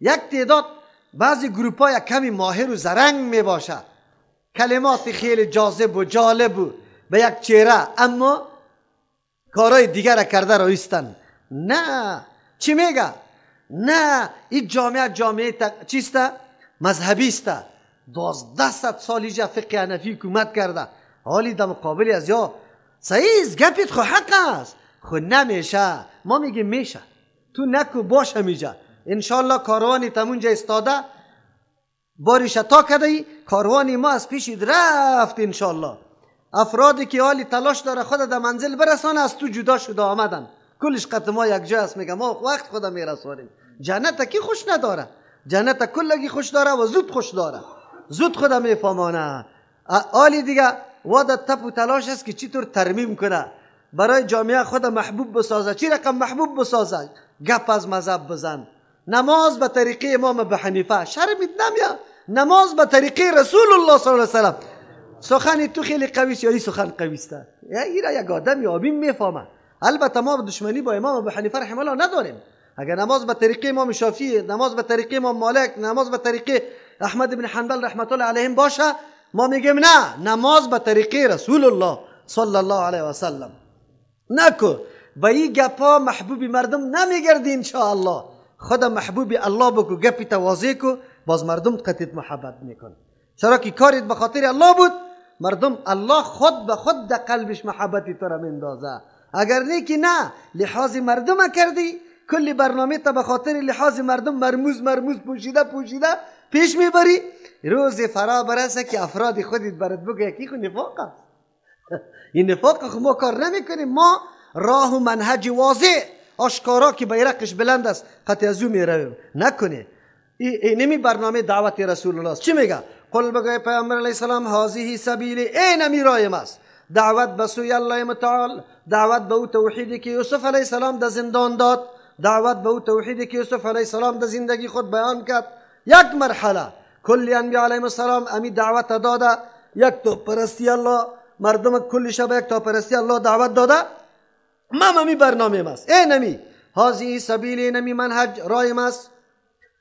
یک تعداد بعضی گروپ ها یک کمی ماهر و زرنگ می باشه، کلمات خیلی جاذب و جالب و به یک چهره، اما کارهای دیگر را کرده رایستن. نه، چی میگه؟ نه، این جامعه جامعه چیسته؟ مذهبی است. 1200 سال اینجا فقه حنفی حکومت کرده، حالی در مقابل از یا صحیح است، گپت خو حق است، خو نمیشه. ما میگیم میشه، تو نکو باش همیجا، انشالله کاروانی تمونجا استاده بارش تا کرده ای، کاروانی ما از پیش رفت انشالله. افرادی که حالی تلاش داره خود در منزل برسانه از تو جدا شده آمدن، کلش قط ما یک جای است. میگه ما وقت خود میرسانیم. جنت کی خوش نداره؟ جنت کلگی خوش داره و زود خوش داره، زود خود میفهمانه. حالی دیگه واده تپ و تلاش است که چطور ترمیم کنه برای جامعه خود محبوب بسازه. چی رقم محبوب بسازه؟ گپ از مذهب بزن، نماز به طریقه امام ابو حنیفه، شرمت نمیا، نماز به طریقه رسول الله صلی الله علیه و سلم. سخن تو خیلی قوی است یا این سخن قوی است؟ یا یک آدم آبی میفهمه. البته ما دشمنی با امام ابو حنیفه رحمه الله نداریم. اگر نماز به طریقه امام شافعی، نماز به طریقه امام مالک، نماز به طریقه احمد بن حنبل رحمت الله علیهم باشه، ما میگیم نه، نماز به طریقه رسول الله صلی الله علیه و سلم. نکو با این گپا محبوب مردم نمیگردی ان شاء الله. خدا محبوب الله بکو، گپی تواضع کو، باز مردم قطعت محبت میکن. چرا که کاریت به خاطر الله بود، مردم الله خود به خود در قلبش محبتی تو را میندازه. اگر نه که نه، لحاظ مردم کردی، کلی برنامه تا به خاطر لحاظ مردم مرموز مرموز پوشیده پوشیده پیش میبری، روز فرا برسه که افراد خودت برات بگه یکی خو نفاق است. این نفاق خو ما کار نمیکنیم. ما راه و منهج واضح آشکارا که بیرقش بلند است قطع از او میرویم. نکنه این نمی برنامه دعوت رسول الله است. چی میگه؟ قل بگوی پیامبر علیه السلام هذه سبیلی، این امی رایم است، دعوت به سوی الله متعال، دعوت به او توحیدی که یوسف علیه السلام در زندان داد، دعوت به او توحیدی که یوسف علیه السلام در زندگی خود بیان کرد. یک مرحله کل انبیاء علیهم السلام امی دعوت داده، یک تو پرستی الله، مردم کل شب یک تا پرستی الله دعوت داده. ما امی برنامه است، این امی هذه سبیلی، این امی منهج رایم است،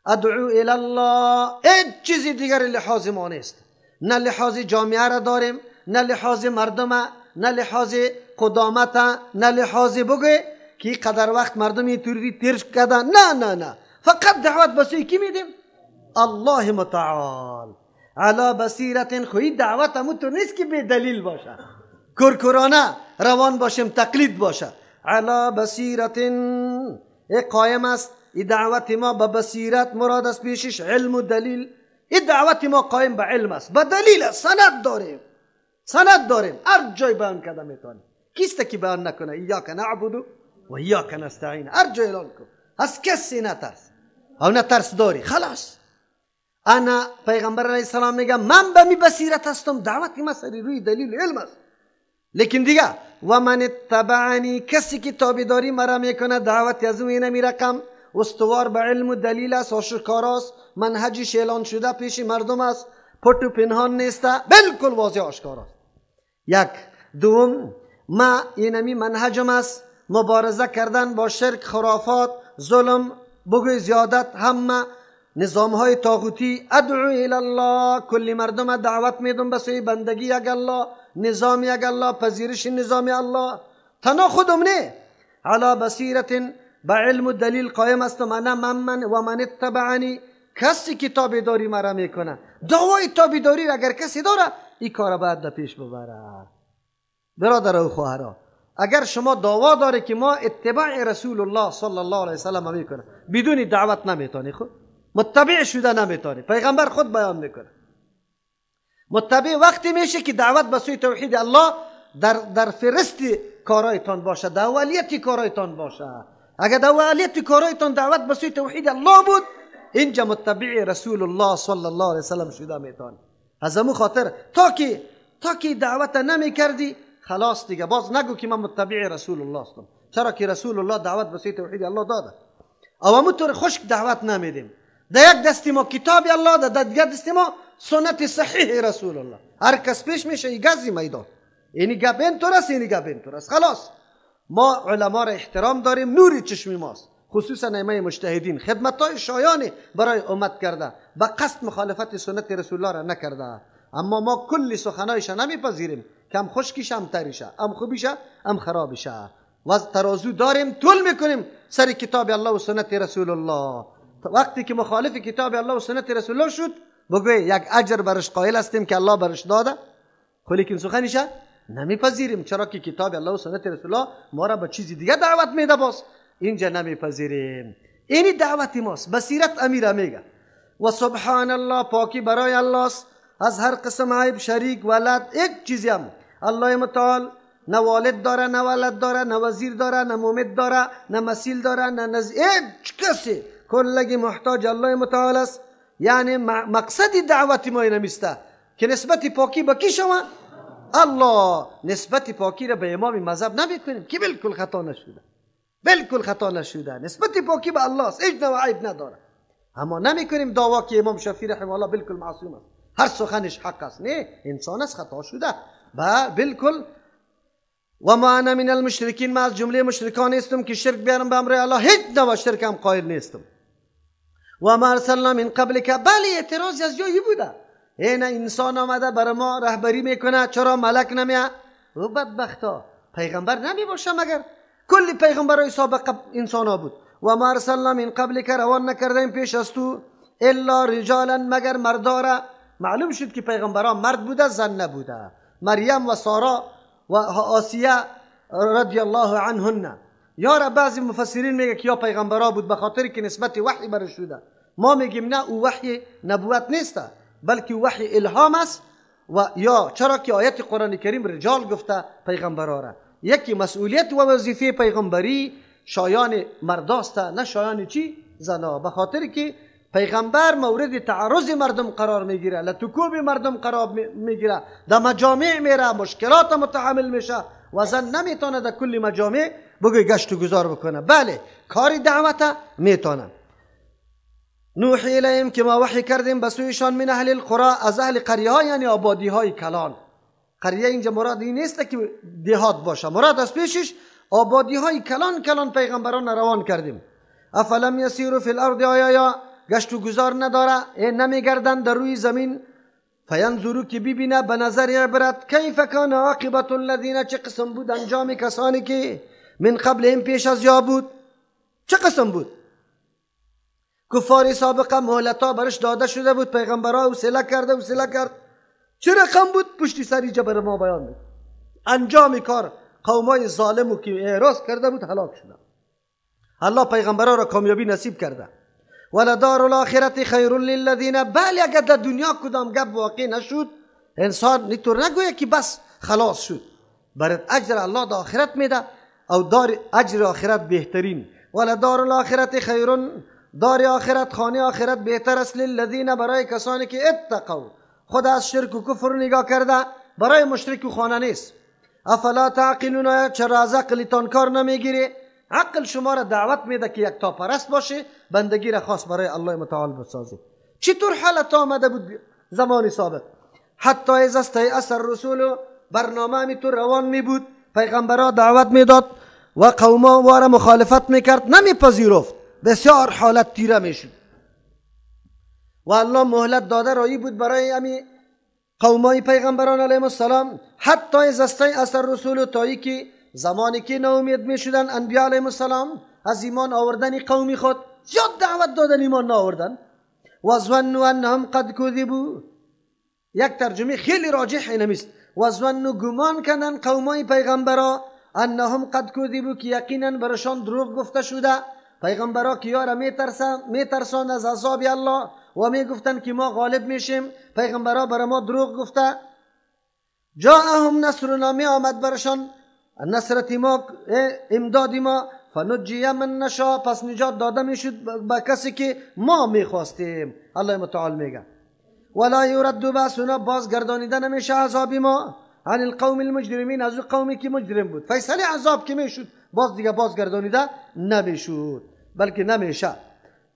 ادعو الی الله. هیچ چیزی دیگر لحاظ ما نیست، نه لحاظ جامعه را داریم، نه لحاظ مردم، نه لحاظ قدامت، نه لحاظ بگه که قدر وقت مردم اینطوری تیر کردن. نه نه نه، فقط دعوت به سوی کی میدیم؟ الله متعال. علی بصیرت. خو دعوت همونطور نیست که به دلیل باشه، کرکرانه روان باشیم، تقلید باشه. علی بصیرت قایم است این دعوت ما به بصیرت، مراد است پیشش علم و دلیل. این دعوت ما قایم به علم است، به دلیل است، سند داریم، سند داریم، هر جای بیان کرده میتونیم. کیست که بیان نکنه؟ ایاک نعبد و ایاک نستعین، هر جای اعلان کن، از کسی نترس او نترس داری، خلاص. انا پیغمبر علیه السلام میگه من به می بصیرت هستم، دعوت ما سری روی دلیل علم است. لیکن دیگه و من اتبعنی، کسی که تابعداری مرا میکنه، دعوت از او اینمی رقم استوار به علم و دلیل است، آشکار است، منهجش اعلان شده پیش مردم است، پت و پنهان نیست، بالکل واضح آشکار است. یک. دوم، ما اینمی منهجم است، مبارزه کردن با شرک، خرافات، ظلم، بگوی زیادت، همه نظام های طاغوتی. ادعو الی الله، کل مردم دعوت میدم به سوی بندگی یک الله، نظام یک الله، پذیرش نظام الله. تنها خودم نه، علی بصیرت، به علم و دلیل قایم است. من من و من اتبعنی، کسی که تابعداری مرا میکنه، دعوای تابعداری اگر کسی داره این کار باید در پیش ببره. برادر و خواهرا، اگر شما دعوا داره که ما اتباع رسول الله صلی الله علیه وسلم میکنه، بدون دعوت نمیتونی، خود متبع شده نمیتونی. پیغمبر خود بیان میکنه متبع وقتی میشه که دعوت به سوی توحید الله در فرست کارایتان باشه، در اولیت کارایتان باشه. اگر در اولیت کارایتان دعوت به سوی توحید الله بود، اینجا متبع رسول الله صلی الله علیه وسلم شده میتونی. از امو خاطر تا که دعوت نمیکردی، خلاص دیگه باز نگو که من متبع رسول الله هستم، چرا که رسول الله دعوت به سوی توحید الله داده. او همونطور خشک دعوت نمیدیم. در یک دستی ما کتاب الله، در دیگر دستی ما سنت صحیح رسول الله. هر کس پیش میشه ای گزی میدان، اینی گپ اینطور است، اینی گپ اینطور است. خلاص ما علما را احترام داریم، نور چشم ماست. خصوصا ائمه مجتهدین خدمت‌های شایانی برای امت کرده، به قصد مخالفت سنت رسول الله را نکرده. اما ما کل سخنایش نمیپذیریم که هم خشکیشه هم تریشه، هم خوبیشه هم خرابیشه. و ترازو داریم طول میکنیم سر کتاب الله و سنت رسول الله. وقتی که مخالف کتاب الله و سنت رسول الله شد، بگوی یک اجر برش قائل هستیم که الله برش داده، لیکن سخنیشه نمیپذیریم، چرا که کتاب الله و سنت رسول الله ما را به چیزی دیگه دعوت میده، باز اینجا نمیپذیریم. اینی دعوت ماست. بصیرت امیر میگه و سبحان الله، پاکی برای الله است از هر قسم عیب، شریک، ولد، یک چیزی هم الله متعال نه والد داره، نه ولد داره، نه وزیر داره، نه مومد داره، نه مسیل داره، نه هیچ کسی، کلگی محتاج الله متعال است. یعنی مقصد دعوت ما اینمیسته که نسبت پاکی به کی شما؟ الله. نسبت پاکی را به امام مذهب نمیکنیم که بالکل خطا نشده، بالکل خطا نشده. نسبت پاکی به الله است، هیچ نوع عیب نداره. اما نمیکنیم دعوا که امام شافعی رحمه الله بالکل معصوم است، هر سخنش حق است. نه، انسان است، خطا شده و بالکل. و ما انا من المشرکین، ما از جمله مشرکان نیستم که شرک بیارم به امر الله، هیچ نوع شرک هم قائل نیستم. و ما ارسلنا من قبلک، بله اعتراض از جایی بوده، این انسان آمده بر ما رهبری میکنه، چرا ملک نمیه؟ او بدبختا پیغمبر نمی باشه مگر؟ کل پیغمبرای سابق انسان ها بود. و ما ارسلنا من قبلک، روان نکردیم پیش از تو، الا رجالا، مگر مرداره. معلوم شد که پیغمبران مرد بوده، زن نبوده. مریم و سارا و آسیه رضی الله عنهن. یا بعضی مفسرین میگه که یا پیغمبرا بود به خاطر که نسبت وحی برش شده. ما میگیم نه، او وحی نبوت نیست، بلکه وحی الهام است. و یا چرا که آیت قرآن کریم رجال گفته پیغمبرا را. یکی مسئولیت و وظیفه پیغمبری شایان مرداست، نه شایان چی؟ زنا. به خاطر که پیغمبر مورد تعرض مردم قرار میگیره، لتکوب مردم قرار میگیره، در مجامع میره، مشکلات متحمل میشه و زن نمیتونه در کل مجامع بگوی گشت و گذار بکنه. بله کاری دعوت میتونه. نوحی الیهم، که ما وحی کردیم به سویشان، من اهل القرى، از اهل قریه ها، یعنی آبادی های کلان. قریه اینجا مراد این نیست که دهات باشه، مراد از پیشش آبادی های کلان کلان پیغمبران روان کردیم. افلم یسیروا فی الارض، آیا یا گشت و گذار نداره، نمیگردن در روی زمین، فینظروا، که ببینه به نظر عبرت، کیف کان عاقبت الذین، چه قسم بود انجام کسانی که من قبلهم، پیش از یا بود. چه قسم بود؟ کفار سابقه مهلتا برش داده شده بود، پیغمبرها وسیله کرده وسیله کرد، چه رقم بود؟ پشتی سر اینجا بر ما بیان بود انجام کار قومای ظالمو که اعراض کرده بود هلاک شده. الله پیغمبرها را کامیابی نصیب کرده. ولدار الاخرت خیر للذین، بله اگر در دنیا کدام گپ واقع نشد، انسان نیتور نگویه که بس خلاص شد، برات اجر الله در آخرت میده، او دار اجر آخرت بهترین. ولدار الاخرت خیر، دار آخرت، خانه آخرت بهتر است، للذین، برای کسانی که اتقوا، خود از شرک و کفر نگاه کرده، برای مشرک و خانه نیست. افلا تعقلون، چرا از عقلتان کار نمیگیری؟ عقل شما را دعوت میده که یک تا پرست باشه، بندگی را خاص برای الله متعال بسازی. چطور حالت آمده بود زمان سابق؟ حتی اذا استیأس الرسول، برنامه میتور روان می بود، پیغمبرا دعوت میداد و قوما واره مخالفت میکرد، نمیپذیرفت، بسیار حالت تیره میشد. و الله مهلت داده رایی بود برای امی قومای پیغمبران علیهم السلام. حتی اذا استیأس الرسول، تایی که زمانی که ناامید میشدن انبیا علیهم السلام از ایمان آوردن قومی خود، زیاد دعوت دادن ایمان نآوردن. و ظنوا انهم قد کذبوا، یک ترجمه خیلی راجح اینمیست، و ظنوا، گمان کردن قومای پیغمبرا، انهم قد کذبوا، که یقینا برشان دروغ گفته شده. پیغمبرا که یارا میترسان از عذاب الله و میگفتن که ما غالب میشیم، پیغمبرا بر ما دروغ گفته. جاءهم نصرنا، می آمد برشان نصرت ما، امداد ما، فنجی من نشا، پس نجات داده میشد به کسی که ما میخواستیم. الله متعال میگه ولا یرد باسنا، باز گردانیده نمیشه عذاب ما، عن القوم المجرمین، از قومی که مجرم بود. فیصله عذاب که میشد باز دیگه باز گردانیده نمیشد، بلکه نمیشه.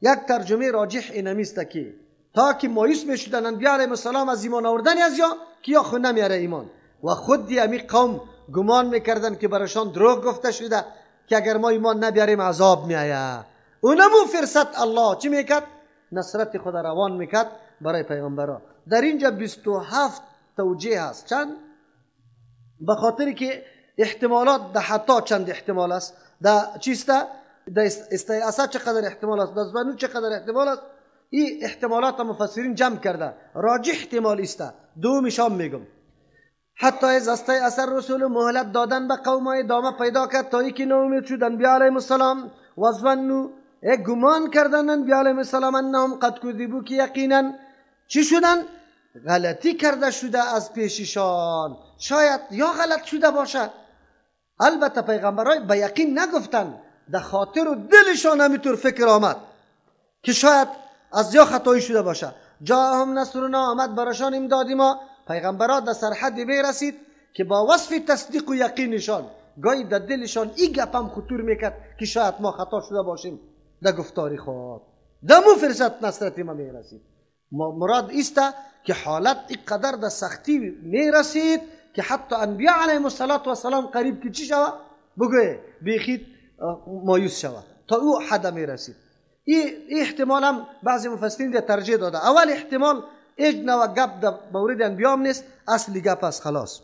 یک ترجمه راجح اینمیست که تا که مایوس میشدن انبیا علیهم السلام از ایمان آوردن از یا که یا خود نمیاره ایمان، و خود امی قوم گمان میکردن که برشان دروغ گفته شده که اگر ما ایمان نبیاریم عذاب میآید. اونمو فرصت الله چی میکرد؟ نصرت خود روان میکرد برای پیغمبرا. در اینجا 27 توجیه هست. چند؟ به خاطر که احتمالات ده حتی چند احتمال است، ده چیسته؟ ده استیعصا چقدر احتمال است، ده زبانو چقدر احتمال است. این احتمالات مفسرین جمع کرده، راجح احتمال است. دومش هم میگم حتی از استیأس الرسل مهلت دادن به قوم ادامه پیدا کرد تا اینکه ناامید شد انبیا علیهم السلام. و ظنوا گمان کردن انبیا علیهم السلام انهم قد کذبوا که یقینا چی شدن؟ غلطی کرده شده از پیششان، شاید یا غلط شده باشه. البته پیغمبرای به یقین نگفتن، در خاطر و دلشان همینطور فکر آمد که شاید از یا خطایی شده باشه. جاءهم نصرنا آمد براشان امدادی ما. پیغمبرها در سرحد برسید که با وصف تصدیق و یقینشان گاهی در دلشان این گپ هم خطور میکرد که شاید ما خطا شده باشیم در گفتار خود. دمو فرصت نصرت ما میرسید. مراد ایست که حالت اینقدر در سختی میرسید که حتی انبیا علیهم الصلاة والسلام قریب که چی شوه؟ بگوی بیخید مایوس شوه، تا او حد میرسید. این احتمال هم بعضی مفسرین ده ترجیح داده. اول احتمال هیچ نوع گپ در مورد انبیا هم نیست، اصلی گپ است خلاص.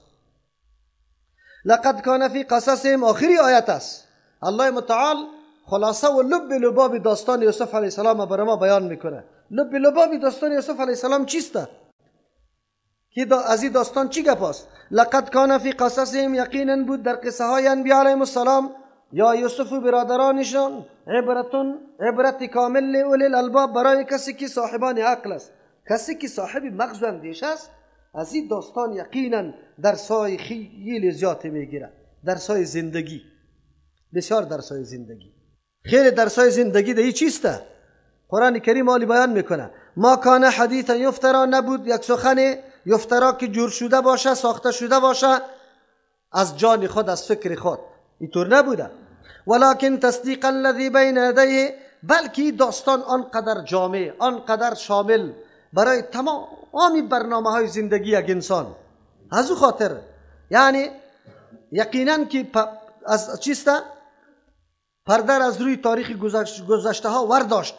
لقد کان فی قصصهم، آخری آیت است. الله متعال خلاصه و لب لباب داستان یوسف علیه السلام برای ما بیان میکنه. لب لباب داستان یوسف علیه السلام چیست؟ که از این داستان چی گپ است؟ لقد کان فی قصصهم، یقینا بود در قصه های انبیا علیهم السلام یا یوسف و برادرانشان عبرتون، عبرت کامل لاولی الالباب، برای کسی که صاحبان عقل است، کسی که صاحب مغز و اندیشه است. از این داستان یقینا درسای خیلی زیاد میگیره، درسای زندگی، بسیار درسای زندگی، خیلی درسای زندگی ده چیسته؟ قرآن کریم عالی بیان میکنه. ما کان حدیثا یفترا، نبود یک سخن یفترا که جور شده باشه، ساخته شده باشه از جان خود، از فکر خود، اینطور نبوده. ولکن تصدیق الذی بین یدیه، بلکه داستان آنقدر جامع، آنقدر شامل برای تمام برنامه های زندگی یک انسان. از او خاطر یعنی یقینا که از چیسته؟ پرده از روی تاریخ گذشته ها ورداشت.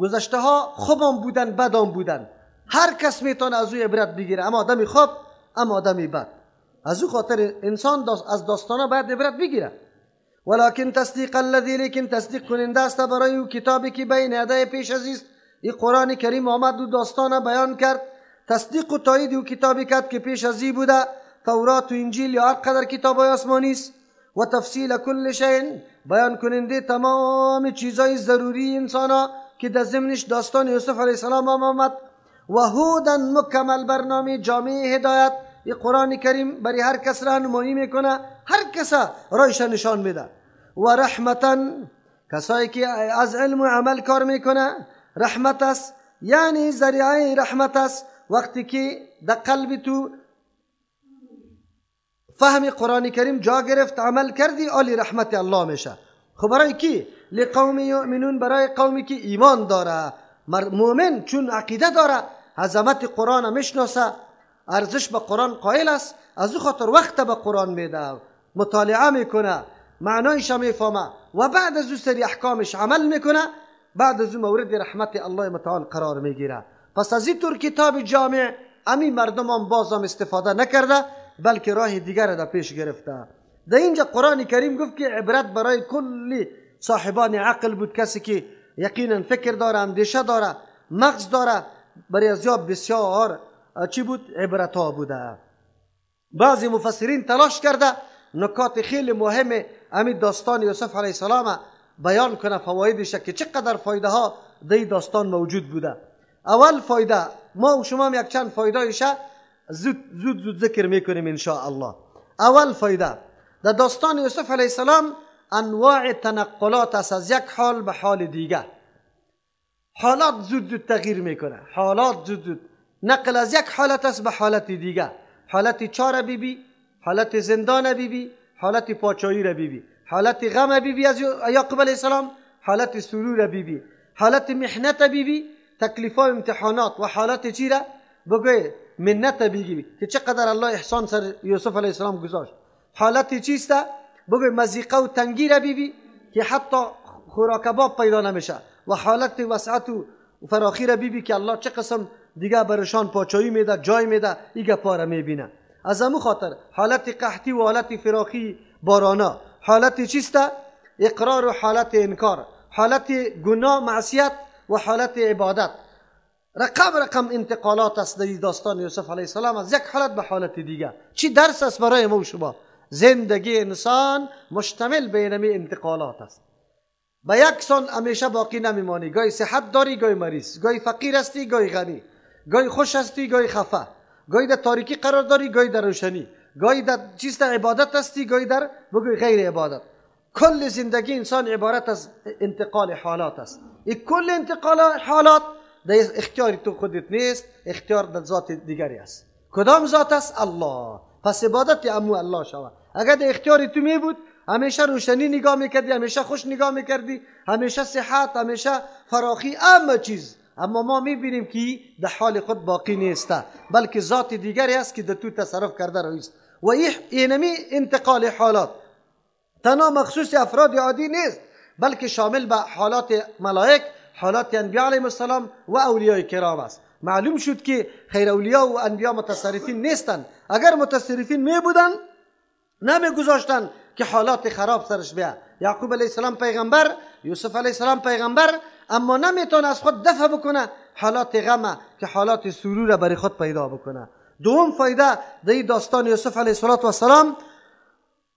گذشته ها خوبم بودن، بدم بودن، هر کس میتونه از او عبرت بگیره، اما آدمی خوب اما آدمی بد. از او خاطر انسان از داستانا باید عبرت بگیره. ولکن تصدیق الذی، لیکن تصدیق کننده است برای او کتابی که بین یدی پیش از است. این قرآن کریم آمد و داستان بیان کرد، تصدیق و تایید او کتابی کرد که پیش از این بوده، تورات و انجیل یا هر قدر کتاب های آسمانی است. و تفصیل کل شیء، بیان کننده تمام چیزهای ضروری انسان ها که در ضمنش داستان یوسف علیه السلام آمد. و هدى مکمل، برنامه جامع هدایت. این قرآن کریم برای هر کس راهنمایی میکنه، هر کس رایش نشان میده. و رحمتا، کسایی که از علم و عمل کار میکنه، رحمت است، یعنی ذریعه رحمت است. وقتی که در قلب تو فهم قرآن کریم جا گرفت، عمل کردی، عالی رحمت الله میشه. خب برای کی؟ لقوم یؤمنون، برای قومی که ایمان داره. مؤمن چون عقیده داره، عظمت قرآن میشناسه، ارزش به قرآن قائل است، از او خاطر وقت به قرآن میده، مطالعه میکنه، معنایش میفهمه و بعد از او سری احکامش عمل میکنه، بعد از او مورد رحمت الله متعال قرار میگیره. پس از این طور کتاب جامع امی مردم هم بازم استفاده نکرده، بلکه راه دیگر را پیش گرفته. در اینجا قرآن کریم گفت که عبرت برای کل صاحبان عقل بود، کسی که یقینا فکر داره، اندیشه داره، مغز داره، برای از یاب بسیار چی بود؟ عبرت ها بوده. بعضی مفسرین تلاش کرده نکات خیلی مهم امی داستان یوسف علیه السلام بیان کنه، فوایدش که چقدر فایده ها در داستان موجود بوده. اول فایده، ما و شما هم یک چند فایده زود زود زود ذکر میکنیم ان شاء الله. اول فایده در داستان یوسف علیه السلام انواع تنقلات است از یک حال به حال دیگه. حالات زود زود تغییر میکنه، حالات زود زود نقل از یک حالت است به حالت دیگه. حالت چاره بی بی، حالت زندان بی بی، حالت پاچایی را بی بی، حالت غم بی بی از یعقوب علیه السلام، حالت سرور بی بی، حالت محنت بی بی، تکلیف و امتحانات و حالت چی را بگوی منت بگی که چقدر الله احسان سر یوسف علیه السلام گذاشت. حالت چیست؟ بگوی مزیقه و تنگی را بی بی که حتی خوراک کباب پیدا نمیشه. و حالت وسعت و فراخی را بیبی که الله چه قسم دیگه برشان پاچایی میده، جای میده، ای گپا را میبینه. از امو خاطر حالت قحطی و حالت فراخی بارانا، حالت چیسته؟ اقرار و حالت انکار، حالت گناه معصیت و حالت عبادت. رقم رقم انتقالات است در داستان یوسف علیه السلام از یک حالت به حالت دیگه. چی درس است برای ما و شما؟ زندگی انسان مشتمل به اینمی انتقالات است. به یک سان همیشه باقی نمیمانی. گاهی صحت داری، گاهی مریض، گاهی فقیر هستی، گاهی غنی، گاهی خوش هستی، گاهی خفه، گاهی در تاریکی قرار داری، گاهی در روشنی، گاهی در چیز در عبادت هستی، گاهی در بگوی غیر عبادت. کل زندگی انسان عبارت از انتقال حالات است. این کل انتقال حالات در اختیار تو خودت نیست، اختیار در ذات دیگری است. کدام ذات است؟ الله. پس عبادت امو الله شود. اگر در اختیار تو می بود همیشه روشنی نگاه میکردی، همیشه خوش نگاه میکردی، همیشه صحت، همیشه فراخی، همه چیز. اما ما میبینیم که در حال خود باقی نیست، بلکه ذات دیگری است که در تو تصرف کرده رویست. و اینمی انتقال حالات تنها مخصوص افراد عادی نیست، بلکه شامل به حالات ملائک، حالات انبیاء علیهم السلام و اولیاء کرام است. معلوم شد که خیر اولیا و انبیا متصرفین نیستند. اگر متصرفین می بودن نمی گذاشتن که حالات خراب سرش بیا. یعقوب علیه السلام پیغمبر، یوسف علیه السلام پیغمبر، اما نمیتونه از خود دفع بکنه حالات غم که حالات سرور برای خود پیدا بکنه. دوم فایده در داستان یوسف علیه السلام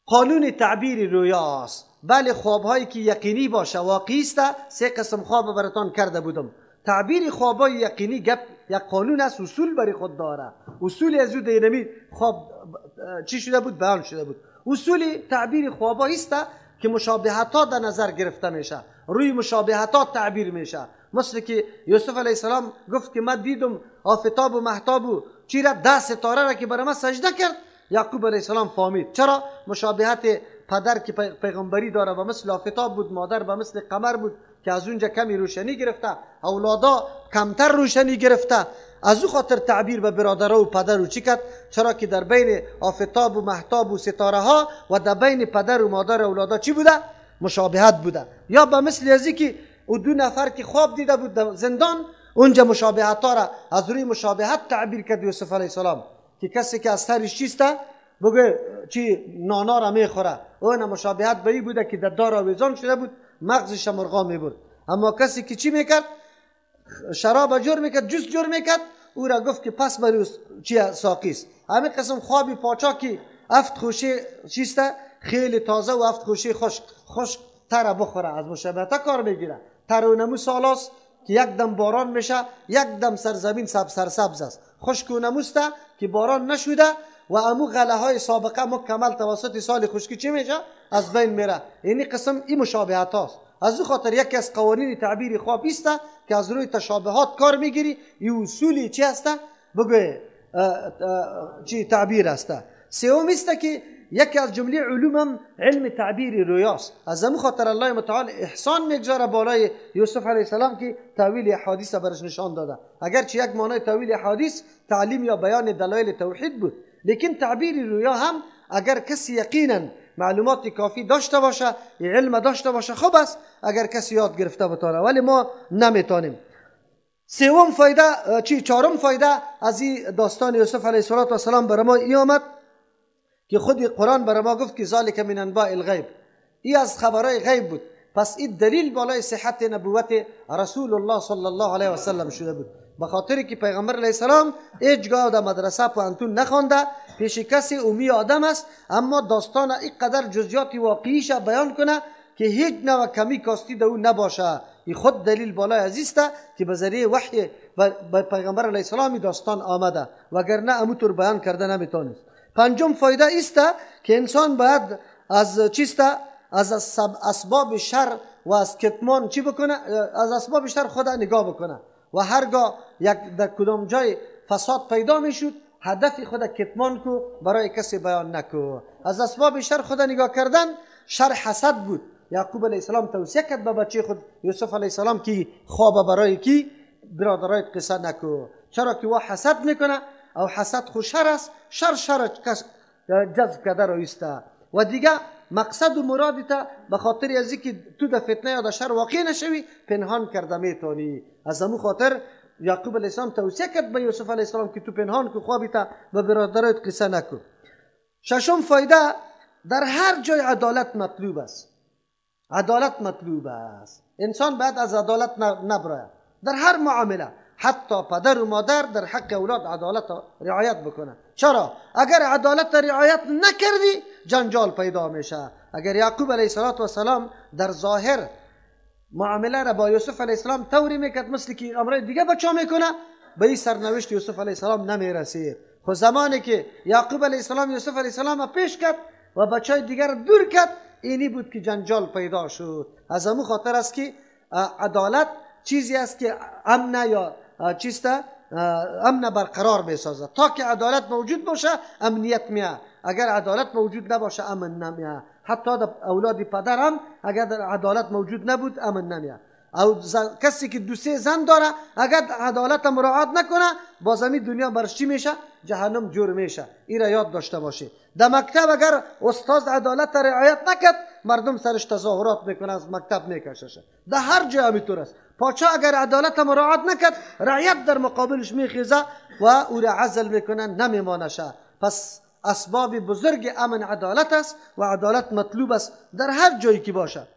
قانون تعبیر رویاست. بله، خوابهایی که یقینی باشه، واقعی است. سه قسم خواب براتان کرده بودم. تعبیر خوابای یقینی گپ یک قانون است، اصول برای خود داره. اصول از او دینمی خواب چی شده بود؟ بیان شده بود. اصول تعبیر خوابایی است که مشابهت ها در نظر گرفته میشه، روی مشابهت ها تعبیر میشه. مثل که یوسف علیه السلام گفت که من دیدم آفتاب و مهتاب و چی را، 10 ستاره را که برای من سجده کرد. یعقوب علیه السلام فهمید چرا مشابهت پدر که پیغمبری داره و مثل آفتاب بود، مادر به مثل قمر بود که از اونجا کمی روشنی گرفته، اولادا کمتر روشنی گرفته. از او خاطر تعبیر به برادرها و پدر و چی کرد؟ چرا که در بین آفتاب و مهتاب و ستاره ها و در بین پدر و مادر و اولادا چی بوده؟ مشابهت بوده. یا به مثل ازی که او دو نفر که خواب دیده بود در زندان، اونجا مشابهت ها را از روی مشابهت تعبیر کرد یوسف علیه السلام که کسی که از سرش چیسته بگه چی نانا را میخوره، اون مشابهت به این بوده که در دار آویزان شده بود، مغزش مرغا میبرد. اما کسی که چی میکرد؟ شراب جور میکرد، جوس جور میکرد، او را گفت که پس بر چی ساقی است. همین قسم خوابی پاچا که افت خوشه چیسته خیلی تازه و افت خوشه خشک خشک تر بخوره، از مشابهت کار میگیره. تر و نمو سالاست که یک دم باران میشه، یک دم سرزمین سرسبز است. خشک و نموسته که باران نشده و امو غله های سابقه مکمل توسط سال خشکی چی میشه؟ از بین میره. اینی قسم این مشابهت هاست. از او خاطر یکی از قوانین تعبیر خواب است که از روی تشابهات کار میگیری. این اصولی چی هسته؟ بگوی چی تعبیر هسته. سوم است که یکی از جمله علوم هم علم تعبیر رویاست. از امو خاطر الله متعال احسان میگذاره بالای یوسف علیه السلام که تاویل احادیث برش نشان داده. اگرچه یک معنای تاویل احادیث تعلیم یا بیان دلایل توحید بود، لیکن تعبیر رویا هم اگر کسی یقینا معلومات کافی داشته باشه، علم داشته باشه، خوب است اگر کسی یاد گرفته بتانه، ولی ما نمیتونیم. سوم فایده چی چهارم فایده از این داستان یوسف علیه السلام برای ما ای آمد که خود قرآن برای ما گفت که ذالک من انباء الغیب، ای از خبرهای غیب بود. پس این دلیل بالای صحت نبوت رسول الله صلی الله علیه و سلم شده بود، به خاطر که پیغمبر علیه السلام هیچگاه در مدرسه پوهنتون نخوانده، پیش کسی امی آدم است، اما داستان اینقدر جزئیات واقعیش بیان کنه که هیچ نوع کمی کاستی در او نباشه. این خود دلیل بالای عزیز است که به ذریعه وحی به پیغمبر علیه السلام داستان آمده، وگرنه اموطور بیان کرده نمیتونست. پنجم فایده است که انسان باید از چیست؟ از اسباب شر و از کتمان چی بکنه؟ از اسباب شر خود نگاه بکنه و هرگاه یک در کدام جای فساد پیدا میشد هدف خود کتمان کو، برای کسی بیان نکو. از اسباب شر خود نگاه کردن شر حسد بود. یعقوب علیه السلام توصیه کرد به بچه خود یوسف علیه السلام که خواب برای کی برادرای قصه نکو، چرا که او حسد میکنه او حسد خو شر است، شر شر کس جذب کرده رو ایسته. و دیگه مقصد و مرادت به خاطر از اینکه تو در فتنه یا در شر واقع نشوی پنهان کرده میتونی. از همون خاطر یعقوب علیه السلام توصیه کرد به یوسف علیه السلام که تو پنهان کو خوابیت به برادرت قصه نکن. ششم فایده، در هر جای عدالت مطلوب است. عدالت مطلوب است. انسان باید از عدالت نبراید در هر معامله. حتی پدر و مادر در حق اولاد عدالت رعایت بکنه. چرا؟ اگر عدالت رعایت نکردی جنجال پیدا میشه. اگر یعقوب علیه السلام در ظاهر معامله را با یوسف علیه السلام طوری میکرد مثل که امرای دیگه بچه میکنه، به این سرنوشت یوسف علیه السلام نمیرسید. خب زمانی که یعقوب علیه السلام یوسف علیه السلام پیش کرد و بچه دیگر دور کرد، اینی بود که جنجال پیدا شد. از همون خاطر است که عدالت چیزی است که امن یا چیست امن برقرار میسازد. تا که عدالت موجود باشه امنیت میاد، اگر عدالت موجود نباشه امن نمیاد. حتی در اولاد پدرم اگر عدالت موجود نبود امن نمیاد. او کسی که دو سه زن داره اگر عدالت مراعات نکنه باز همی دنیا برش چی میشه؟ جهنم جور میشه. این را یاد داشته باشه. در مکتب اگر استاد عدالت رعایت نکرد مردم سرش تظاهرات میکنه، از مکتب میکششه. در هر جای همینطور است. پاچا اگر عدالت مراعات نکرد رعیت در مقابلش میخیزه و او را عزل میکنه، نمیمانشه. پس اسباب بزرگ امن عدالت است و عدالت مطلوب است در هر جایی که باشه.